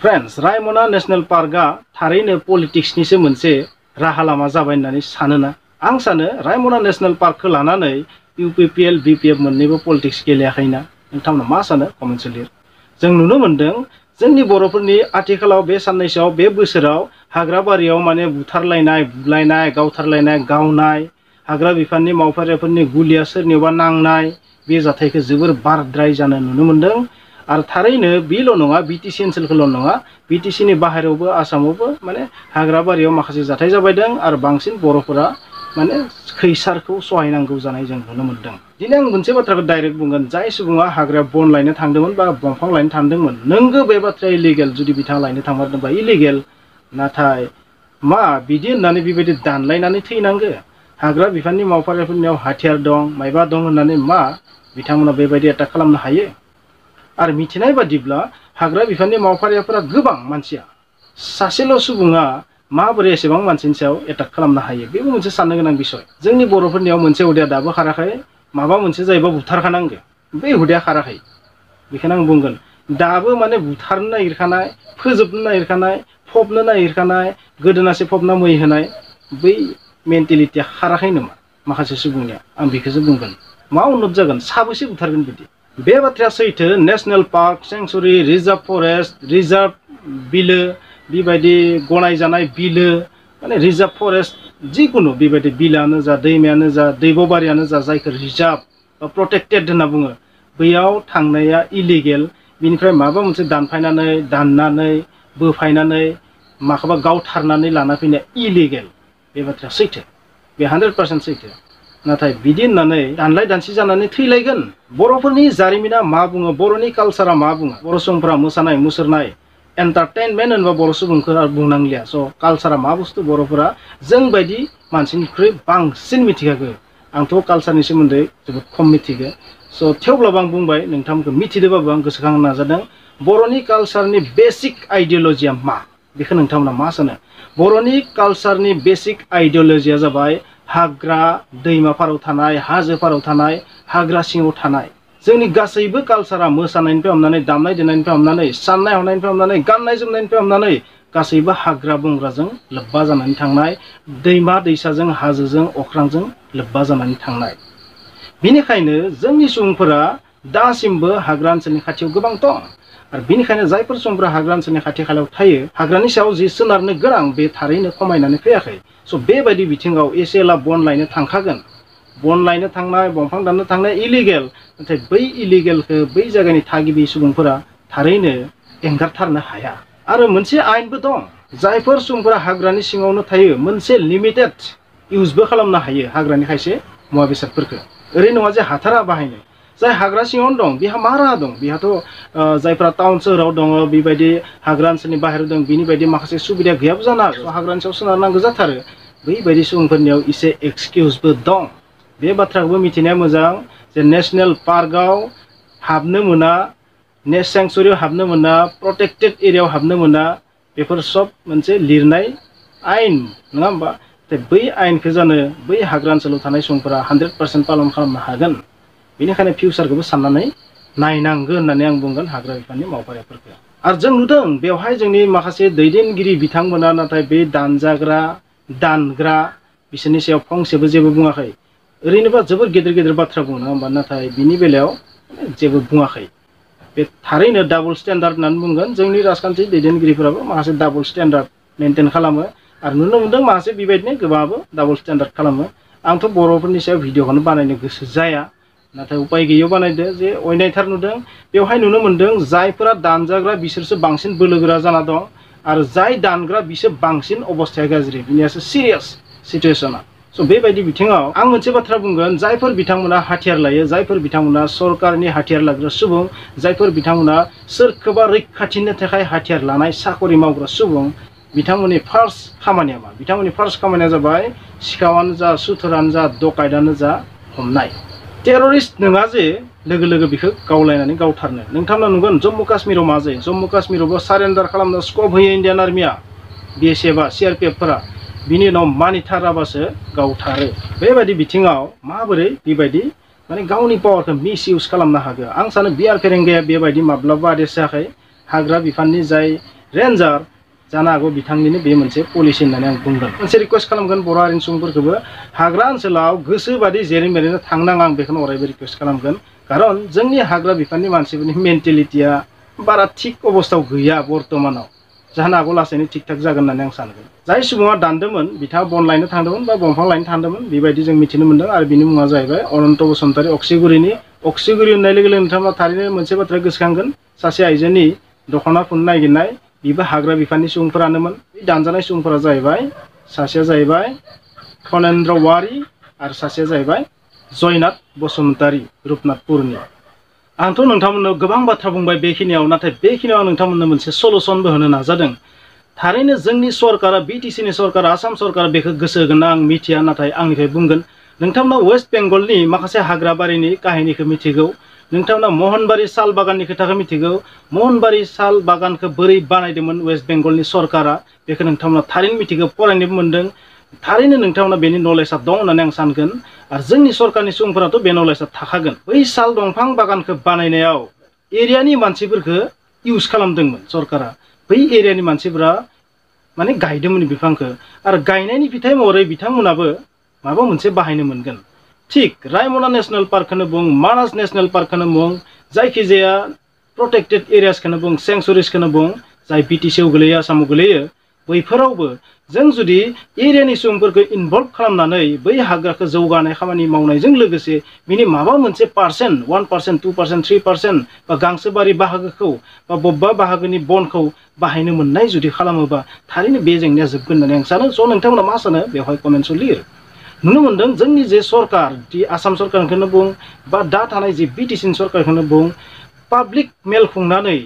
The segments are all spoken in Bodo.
फ्रेंड्स, रायमना नेशनल पार्कआ थारैनो पलिटिक्सनिसो मोनसे राहा लामा जाबाय होननानै सानोना? आं सानो रायमना नेशनल पार्कखौ लानानै इउपिपिएल बिपिएफ मोननैबो पलिटिक्स गेलेयाखैना? नोंथांमोना मा सानो कमेन्ट्स लिर। जों नुनो मोनदों जोंनि बर'फोरनि आथिखालाव बे साननैसोआव बे बोसोराव हाग्राबारियाव माने बुथारलायनाय, बुलायनाय, गावथारलायनाय, गावनाय, हाग्रा बिफाननि मावफारियाफोरनि गुलिया सोरनियावबा नांनाय, बे जाथायखौ जोबोर बाराद्राय जानो नुनो मोनदों। आरो थारैनो बेल' नङा, बिटिसि ओनसोलखौल' नङा, बिटिसिनि बाहेरायावबो आसामावबो माने हाग्राबारियाव माखासे जाथाय जाबायदों आरो बांसिन बर'फोरा माने खैसारखौ सहायनांगौ जानाय जों नुनो मोनदों। दिनै आं मोनसे बाथ्राखौ डाइरेक्ट बुंगोन, जाय सुबुङा हाग्रायाव बन लायनो थांदोंमोन बा दंफां लायनो थांदोंमोन, नोंगौ बे बाथ्राया इलिगेल। जुदि बिथाङा लायनो थांमारदोंबा इलिगेल, नाथाय मा बिदि होननानै बेबायदि दानलायनानै थैनांगो? हाग्रा बिफाननि मावफारियाफोरनियाव हाथियार दं, मायबा दं होननानै मा बिथांमोना बेबायदि एटाक खालामनो हायो? आरो मिथिनाय बादिब्ला हाग्रा बिफाननि मावफारियाफोरा गोबां मानसिया, सासेल' सुबुङा माबोरै एसेबां मानसिनि सायाव एटाक खालामनो हायो? बेबो मोनसे साननो गोनां बिसय। जोंनि बर'फोरनियाव मोनसे हुदाया दाबो खाराखै, माबा मोनसे जायोबा बुथारखानांगो। बे हुदाया खाराखै, बेखौनो आं बुंगोन। दाबो माने बुथारनो नागिरखानाय, फोजोबनो नागिरखानाय, फबनो नागिरखानाय, गोदोनासे फबना मै होनाय, बै मेन्टेलिटिया खाराखै नामा माखासे सुबुंनिया? आं बेखौसो बुंगोन। मा उन्नत जागोन? साबेसे बुथारगोन बिदि? बे बाथ्राया सैथो। National park, sanctuary, reserve forest, reserve बिलो, बेबायदि गनायजानाय बिलो, माने रिजार्भ फरेस्ट, जिखुनु बेबायदि बिलोआनो जा, दैमायानो जा, दैबबारियानो जा, जायखौ रिजार्भ बा प्रटेक्टेड होनना बुङो, बैयाव थांनाया इलिगेल। बिनिफ्राय माबा मोनसे दानफायनानै, दाननानै, बोफायनानै, माखौबा गावथारनानै लाना फैनाया इलिगेल। बे बाथ्राया सैथो, बे 100% सैथो। नाथाय बिदि होननानै दानलाय दानसि जानानै थैलायगोन? बर'फोरनि जारिमिना मा बुङो? बर'नि कालसारा मा बुङो? बर' सुबुंफोरा मोसानाय मुसुरनाय एन्टारटेनमेन्ट होनबा बर' सुबुंफोरा बुंनांलिया। स' कालसारा मा बुस्थु बर'फोरा जों बायदि मानसिनिख्रुइ बांसिन मिथिखागो। आंथ' कालसारनि सोमोन्दै जोबोद खम मिथिगो। स' थेवब्लाबो आं बुंबाय, नोंथांमोनखौ मिथिदोंबाबो आं गोसोखांनो नाजादों। बर'नि कालसारनि बेसिक आइडिय'लजिया मा? बेखौ नोंथांमोना मा सानो? बर'नि कालसारनि बेसिक आइडिय'लजिया जाबाय हाग्रा दैमाफोराव थानाय, हाजोफोराव थानाय, हाग्रा सिङाव थानाय। जोंनि गासैबो कालसारा मोसानायनिफ्राय हमनानै, दामनाय देनायनिफ्राय हमनानै, साननाय हनायनिफ्राय हमनानै, गाननाय जोमनायनिफ्राय हमनानै गासैबो हाग्रा बंग्राजों लोब्बा जानानै थांनाय, दैमा दैसाजों, हाजोजों, अख्रांजों लोब्बा जानानै थांनाय। बेनिखायनो जोंनि सुबुंफोरा दासिमबो हाग्रा ओनसोलनि खाथियाव गोबां दं। आरो बेनिखायनो जायफोर सुबुंफोरा हाग्रा ओनसोलनि खाथि खालायाव थायो, हाग्रानि सायाव जि सोनारनो गोनां, बे थारैनो खमायनानै फैयाखै। स' बेबायदि बिथिङाव एसे एला बन लायनो थांखागोन। बन लायनो थांनाय, दंफां दाननो थांनाय इलिगेल। नाथाय बै इलिगेलखौ बै जायगानि थागिबि सुबुंफोरा थारैनो एंगारथारनो हाया। आरो मोनसे आयेनबो दं। जायफोर सुबुंफोरा हाग्रानि सिङावनो थायो, मोनसे लिमिटेड इउजबो खालामनो हायो हाग्रानि खायसे मुवा बेसादफोरखौ। ओरै नङा जे हाथारा बाहायनो। जाय हाग्रा सिङावनो दं, बेहा मा राहा दं? बेहाथ' जायफ्रा टाउन सोहोराव दङ, बेबायदि हाग्रा ओनसोलनि बाहेरायाव दं, बेनि बायदि माखासे सुबिदा गैयाबो जानो हागौ। हाग्रानि सायाव सोनारनांगौ जाथारो। बैबायदि सुबुंफोरनियाव एसे एक्सकिउसबो दं। बे बाथ्राखौबो मिथिनाया मोजां जे नेशनेल पार्कआव हाबनो मोना, सेंचुरियाव हाबनो मोना, प्रटेक्टेड एरियायाव हाबनो मोना, बेफोर सब मोनसे लिरनाय आयेन, नङा होमबा? बै आयेनखौ जानो बै हाग्रा ओनसोलाव थानाय सुबुंफोरा 100% पालन खालामनो हागोन। बेनिखायनो फिउचारखौबो साननानै नायनांगोन होननानै आं बुंगोन हाग्रा बिफाननि मावफारियाफोरखौ। आरो जों नुदों बेवहाय जोंनि माखासे दैदेनगिरि बिथांमोना नाथाय बे दानजाग्रा, दानग्रा, बिसोरनि सायाव फंसेबो जेबो बुङाखै। ओरैनोबा जोबोर गेदेर गेदेर बाथ्रा बुङो, नङा होमबा? नाथाय बिनि बेलायाव जेबो बुङाखै। बे थारैनो डाबल स्टेन्डार्ड होननानै बुंगोन। जोंनि राजखान्थि दैदेनगिरिफोराबो माखासे डाबल स्टेन्डार्ड मेनटेन खालामो। आरो नुनो मोनदों माखासे बेबायदिनो गोबाङाबो डाबल स्टेन्डार्ड खालामो। आंथ' बर'फोरनि सायाव भिडिअखौनो बानायनो गोसो जाया, नाथाय उपाय गैयैयाव बानायदो जे अयनायथार नुदों। बेवहाय नुनो मोनदों जायफोरा दानजाग्रा बिसोरसो बांसिन बोलोगोरा जाना दं, आरो जाय दानग्रा बिसोर बांसिन अबस्थाया गाज्रि, बिनियासो सिरियास सिचुवेसना। स' बेबायदि बिथिङाव आं मोनसे बाथ्रा बुंगोन, जायफोर बिथांमोना हाथियार लायो, जायफोर बिथांमोना सरकारनि हाथियार लाग्रा सुबुं, जायफोर बिथांमोना सोरखौबा रैखाथिनो थाखाय हाथियार लानाय साखरि मावग्रा सुबुं, बिथांमोननि फार्स्ट खामानिया मा? बिथांमोननि फार्स्ट खामानिया जाबाय सिखावानो जा, सुथुरानो जा, डकाइटानो जा, हमनाय। टेररिस्ट नङा जे लोगो लोगो बिखौ गावलायनानै गावथारनो। नोंथांमोना नुगोन जम्मु काश्मीराव मा जायो? जम्मु काश्मीरावबो सारेन्डार खालामनो स्कप होयो इण्डियान आर्मिया, BSF आ, CRPFफोरा। बिनि उनाव मानिथाराबासो गावथारो। बेबायदि बिथिङाव माबोरै बेबायदि माने गावनि पावारखौ मिस इउज खालामनो हागौ? आं सानो बिआर फेरेंगाया बेबायदि माब्लाबा आदेश जायाखै। हाग्रा बिफाननि जाय रेन्जार जानो हागौ बिथांनिनो बे मोनसे पलिसि होननानै आं बुंगोन। मोनसे रिक्वेस्ट खालामगोन बर' हारिनि सुबुंफोरखौबो हाग्रा ओनसोलाव गोसोबादि जेरै मेरैनो थांनाङा आं बेखौनो अरायबो रिक्वेस्ट खालामगोन। खारन जोंनि हाग्रा बिफाननि मानसिफोरनि मेन्टेलिटिया बारा थिग अबस्थायाव गैया बर्तमानाव। जानो हागौ लासैनो थिग थाक जागोन होननानै आं सानगोन। जाय सुबुङा दानदोंमोन बिथाङा बन लायनो थांदोंमोन बा दंफां लायनो थांदोंमोन बेबायदि जों मिथिनो मोन्दों। आरो बिनि मुङा जाहैबाय अनन्त बसुमतारी अक्सिगुरिनि। अक्सिगुरि होननाय लोगो लोगो नोंथाङा थारैनो मोनसे बाथ्रा गोसोखांगोन, सासे आइजोनि दख'ना फुननो नागिरनाय बिबो हाग्रा बिफाननि सुबुंफोरानोमोन। बे दानजानाय सुबुंफोरा जाहैबाय सासेया जाहैबाय खनेन्द्र वारि आरो सासेया जाहैबाय जयनाथ बसुमतारी रुपनाथपुरनि। आंथ' नोंथांमोननो गोबां बाथ्रा बुंबाय बेखिनियाव, नाथाय बेखिनियाव आं नोंथांमोननो मोनसे सलुसनबो होनो नाजादों। थारैनो जोंनि सरकारा बिटिसिनि सरकार आसाम सरकारा बेखौ गोसो होगोन ना आं मिथिया, नाथाय आंनिफ्राय बुंगोन नोंथांमोना वेस्ट बेंगलनि माखासे हाग्राबारिनि काहिनिखौ मिथिगौ, नोंथांमोना महनबारि साल बागाननि खोथाखौ मिथिगौ। महनबारि साल बागानखौ बोरै बानायदोंमोन वेस्ट बेंगलनि सरकारा बेखौ नोंथांमोना थारैनो मिथिगौ, फरायनोबो मोन्दों। थारैनो नोंथांमोना बेनि नलेजआ दं होननानै आं सानगोन। आरो जोंनि सरकारनि सुबुंफोराथ' बे नलेजआ थाखागोन। बै साल दंफां बागानखौ बानायनायाव एरियानि मानसिफोरखौ इउज खालामदोंमोन सरकारा। बै एरियानि मानसिफोरा माने गायदोंमोन बिफांखौ, आरो गायनायनि फिथाइ महरै बिथांमोनाबो माबा मोनसे बाहायनो मोनगोन। थिग रायमना नेसनेल पार्कखौनो बुं, मानास नेसनेल पार्कखौनो बुं, जायखिजाया प्रटेक्टेड एरियासखौनो बुं, सेंसुरिसखौनो बुं, जाय बिटिसिआव गोलैयो आसामाव गोलैयो, बैफोरावबो जों जुदि एरियानि सुबुंफोरखौ इनभल्भ खालामनानै बै हाग्राखौ जौगानाय खामानि मावनायजों लोगोसे बिनि माबा मोनसे पार्सेन्ट 1%, 2%, 3% बा गांसोबारि बाहागोखौ बा बबेबा बाहागोनि बनखौ बाहायनो मोननाय जुदि खालामोबा थारैनो बे जेंनाया जोबगोन होननानै आं सानो। स' नोंथांमोना मा सानो बेवहाय कमेन्ट्सआव लिर। नुनो मोन्दों जोंनि जे सरकार, जि आसाम सरकारखौनो बुं बा दा थानाय जि बिटिसिनि सरकारखौनो बुं, पाब्लिक मेल खुंनानै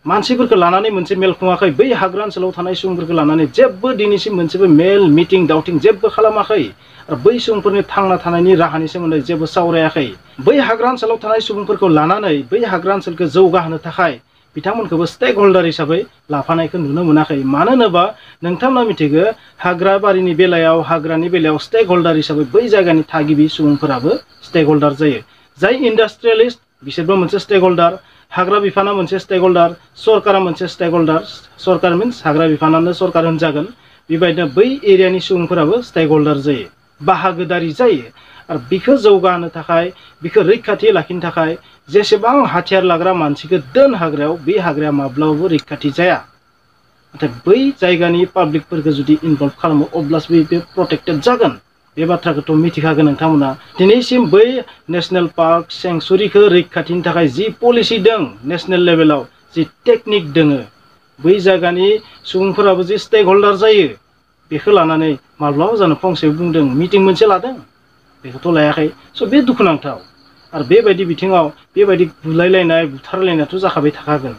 मानसिफोरखौ लानानै मोनसे मेल खुङाखै। बै हाग्रा ओनसोलाव थानाय सुबुंफोरखौ लानानै जेबो दिनैसिम मोनसेबो मेल मिटिं दावथिं जेबो खालामाखै। आरो बै सुबुंफोरनि थांना थानायनि राहानि सोमोन्दै जेबो सावरायाखै। बै हाग्रा ओनसोलाव थानाय सुबुंफोरखौ लानानै बै हाग्रा ओनसोलखौ जौगाहोनो थाखाय बिथांमोनखौबो स्टेक हल्डार हिसाबै लाफानायखौ नुनो मोनाखै। मानो होनोबा नोंथांमोना मिथिगौ हाग्रा बारिनि बेलायाव, हाग्रानि बेलायाव स्टेक हल्डार हिसाबै बै जायगानि थागिबि सुबुंफोराबो स्टेक हल्डार जायो। जाय इन्डास्ट्रियेलिस्ट बिसोरबो मोनसे स्टेक हल्डार, हाग्रा बिफाना मोनसे स्टेक हल्डार, सरकारा मोनसे स्टेक हल्डार। सरकार मिन्स हाग्रा बिफानानो सरकार होनजागोन। बेबायदिनो बै एरियानि सुबुंफोराबो स्टेक हल्डार जायो, बाहागोदारि जायो। आरो बिखौ जौगाहोनो थाखाय, बिखौ रैखाथि लाखिनो थाखाय जेसेबां हाथियार लाग्रा मानसिखौ दोन हाग्रायाव, बे हाग्राया माब्लाबाबो रैखाथि जाया। नाथाय बै जायगानि पाब्लिकफोरखौ जुदि इनभल्भ खालामो अब्लासो बे प्रटेक्टेड जागोन। बे बाथ्राखौथ' मिथिखागोन नोंथांमोना। दिनैसिम बै नेसनेल पार्क सेंसुरिखौ रैखाथिनि थाखाय जि पलिसि दं नेसनेल लेभेलाव, जि टेकनिक दोङो, बै जायगानि सुबुंफोराबो जे स्टेक हल्डार जायो बेखौ लानानै माब्लाबा जानो फंसे बुंदों, मिटिं मोनसे लादों, बेखौथ' लायाखै। स' बे दुखुनांथाव। आरो बेबायदि बिथिङाव बेबायदि बुलायलायनाय बुथारलायनायाथ' जाखाबाय थाखागोन।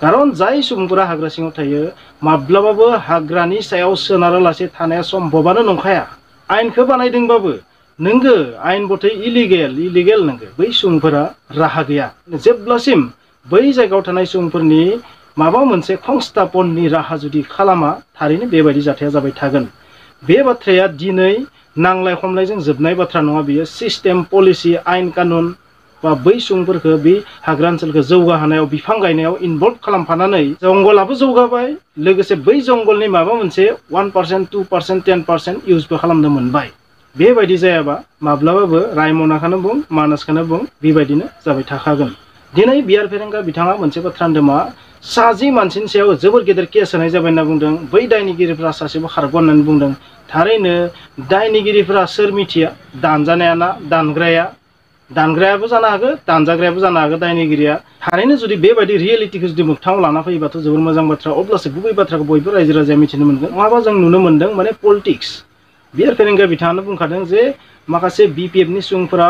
खारन जाय सुबुंफोरा हाग्रा सिङाव थायो माब्लाबाबो हाग्रानि सायाव सोनारालासे थानाया सम्भबानो नंखाया। आयेनखौ बानायदोंबाबो नोंगो आयेन बथै इलिगेल नोंगो, बै सुबुंफोरा राहा गैया। जेब्लासिम बै जायगायाव थानाय सुबुंफोरनि माबा मोनसे संस्थापननि राहा जुदि खालामा थारैनो बेबायदि जाथाया जाबाय थागोन। बे बाथ्राया दिनै नांलाय खमलायजों जोबनाय बाथ्रा नङा, बियो सिस्टेम, पलिसि, आयेन कानुन बा बै सुबुंफोरखौ बे हाग्रा ओनसोलखौ जौगाहोनायाव, बिफां गायनायाव इनभल्भ खालामफानानै जंगलाबो जौगाबाय, लोगोसे बै जंगलनि माबा मोनसे 1%, 2%, 10% इउजबो खालामनो मोनबाय। बेबायदि जायाबा माब्लाबाबो रायमनाखौनो बुं, मानासखौनो बुं, बेबायदिनो जाबाय थाखागोन। दिनै बिआर फेरेंगा बिथाङा मोनसे बाथ्रा होनदों मा, 60 मानसिनि सायाव जोबोर गेदेर केस होनाय जाबाय होनना बुंदों। बै दायनिगिरिफ्रा सासेबो खारगोन होननानै बुंदों। थारैनो दायनिगिरिफ्रा सोर मिथिया, दानजानाया ना दानग्रायाबो जानो हागौ, दानजाग्रायाबो जानो हागौ दायनिगिरिया। थारैनो जुदि बेबायदि रियेलिटिखौ जुदि मोगथाङाव लाना फैयोबाथ' जोबोर मोजां बाथ्रा। अब्लासो गुबै बाथ्राखौ बयबो रायजो राजाया मिथिनो मोनगोन। नङाबा जों नुनो मोन्दों माने पलिटिक्स। बिआर फेरेंगा बिथाङानो बुंखादों जे माखासे बिपिएफनि सुबुंफोरा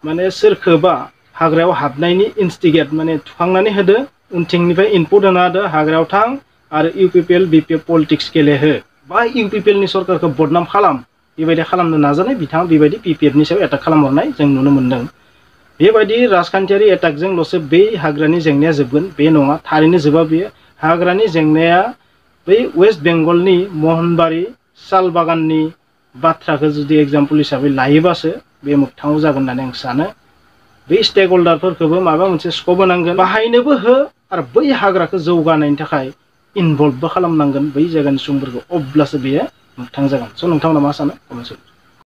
माने सोरखौबा हाग्रायाव हाबनायनि इनस्टिगेट माने थुखांनानै होदो, उनथिंनिफ्राय इनपुट होना होदो, हाग्रायाव थां आरो इउपिपिएल बिपिएफ पलिटिक्स गेलेहो बा इउपिपिएलनि सरकारखौ बदनाम खालाम, बेबायदि खालामनो नाजानाय बिथाङा बेबायदि पिपिएफनि सायाव एटाक खालामहरनाय जों नुनो मोन्दों। बेबायदि राजखान्थियारि एटाकजोंल'सो बै हाग्रानि जेंनाया जोबगोन बे नङा, थारैनो जोबा बेयो। हाग्रानि जेंनाया बै वेस्ट बेंगलनि महनबारि साल बागाननि बाथ्राखौ जुदि एग्जाम्पल हिसाबै लायोबासो बे मोगथाङाव जागोन होननानै आं सानो। बै स्टेक हल्डारफोरखौबो माबा मोनसे स्कप होनांगोन, बाहायनोबो हो आरो बै हाग्राखौ जौगानायनि थाखाय इनभल्वबो खालामनांगोन बै जायगानि सुबुंफोरखौ अब्लासो बेयो मोगथां जागोन। स' नोंथांमोना मा सानो?